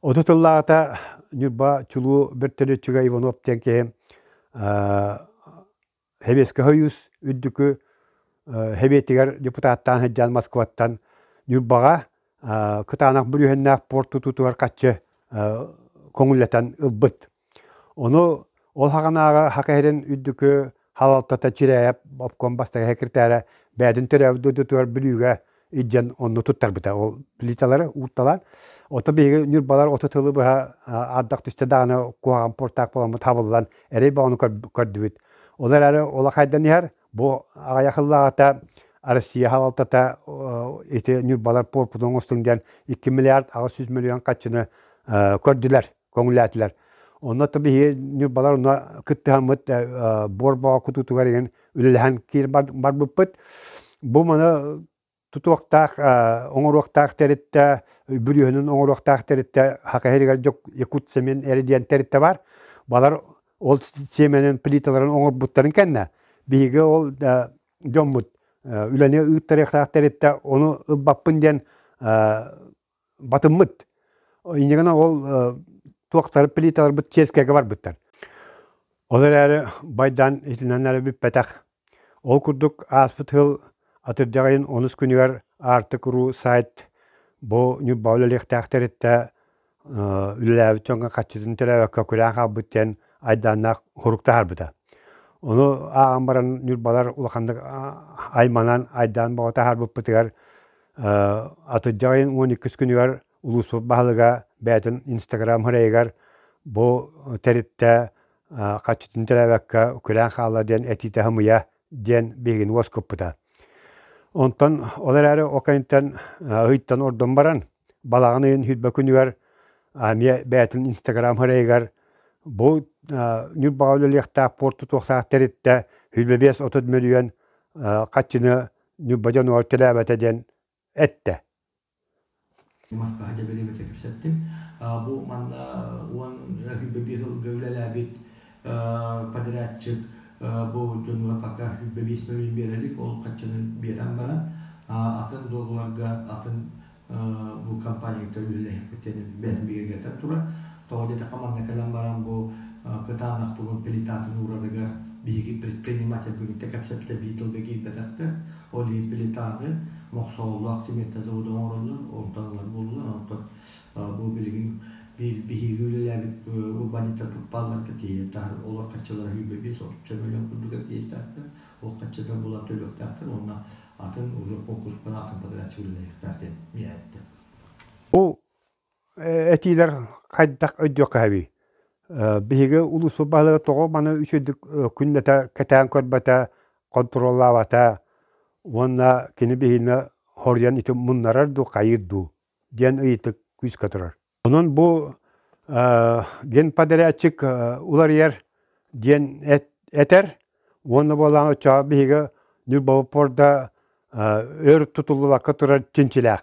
30 сыллааҕыта Ньурба чулуу бөртөлүөтчүгэ Иванов диэн киһи Сэбиэскэй Союз үрдүкү Сэбиэтигэр депутаттаан сылдьан Москваттан Ньурбаҕа кытаанах бүрүөһүннээх порт тутуутугар хаччы көҥүллэтэн ылбыт. Ону ол саҕанааҕы Саха сирин үрдүкү салалтата Чирээйэп обком бастакы секретара бэйэтин төрөөбүт дойдутугар Бүлүүгэ илдьэн онно туттарбыта. Ол плиталары уурталаан, ото биһиги Ньурбалар 30 сылы быһа ардах түстэ даҕаны куһаҕан портаах буоламмыт хабыллан эрэй бөҕөнү көрдүбүт. Ол эрээри олох хайдан иһэр, бу аҕыйах сыллааҕыта Россия салалтата ити Ньурбалар пуорпутун оҥостуҥ диэн 2 миллиард 800 миллион хаччыны көрдүлэр, көҥүллээтилэр. Онно биһиги Ньурбалар онно кыттыһаммыт буор бөҕө кутуутугар игин үлэлэһэн киир барбыппыт. Бу маны тутуохтаах, оҥоруохтаах тэрилтэ, бүрүөһүнүн оҥоруохтаах тэрилтэ Саха сиригэр Якутцемент эрэ диэн тэрилтэ баар. Балар ол сиэмэнин плиталарын оҥорбуттарын кэннэ биһиги ол дьоммут үлэни ыыттарыахтаах тэрилтэ ону ылбаппын диэн батыммыт. Инньэ гынан ол туохтары плиталарбыт чиэскэгэ барбыттар. Ол эрээри байдаан итинэн эрэ бүппэтэх. Ол курдук ааспыт сыл атырдьах ыйын онус күнүгэр Аартык Ру сайт бу Ньурба үлэлиэхтээх тэрилтэ үлэлээбит дьоҥҥо хаччытын төлөөбөккө күрээн хаалбыт диэн айдааннаах сурук таһаарбыта. Ону ааҕан баран Ньурбалар улаханнык айманан айдаан бөҕө таһаарбыппытыгар атырдьах ыйын 12 күнүгэр улууспут баһылыга бэйэтин Инстаграм сырайыгар бу тэрилтэ хаччытын төлөөбөккө күрээн хаалла диэн этиитэ сымыйа диэн биһигини уоскуппута. Онтон ол эрээри ол кэнниттэн ыйтан ордон баран балаҕан ыйын сүүрбэ күнүгэр эмиэ бэйэтин Инстаграм сырайыгар бу Ньурбаҕа үлэлиэхтээх порт тутуохтаах тэрилтэ 25-30 мөлүйүөн хаччыны Ньурба дьонугар төлөөбөтө диэн эттэ. Маскаһа дьэбэлиэбэтэ кэпсэттим. Бу манна 10 21 сылга үлэлээбит подрядчик бу дьонугар пока 25 мөлүйүөн биэрэ илик, ол хаччыны биэрэн баран атын дуогабарга атын бу компанияга үлэлэһиэхпит диэн бэйэтин бигэргэтэн турар. Тоҕо диэтэххэ манна кэлэн баран бу кытаанах тугун плитатын уурарыгар биһиги предприниматель бүгүнтэ кэпсэппитэ биир тылга киирбэтэхтэр. Ол иһин плитаны Мохсоҕоллоох цементэ завода оҥороллор, онтон ылар буоллулар. Онтон бу билигин биһиги үлэлээбит урбаанньыттар туппаалларга тиийэ таһар олор хаччылара 25-30 миллион курдук эппиэстээхтэр. Ол хаччыта булан төлүөхтээхтэр уонна атын уже конкурспан атын подрядчик үлэлэһиэхтээх диэн миэхэ эттэ. Бу этиилэр хайдах өйдүөххэ сөбүй? Биһиги улууспут баһылыга тоҕо маны үчүгэйдик күннэтэ кэтээн көрбөтө, хонтуруоллаабата уонна кини биһигини хоруйан ити муннарар дуу, хайыыр дуу диэн ыйытык күүскэ турар. Онон бу генподрядчик уларыйар диэн этэр уонна буоллаҕына оччоҕо биһиги Ньурбабыт порда өр тутуллубакка турар чинчилээх.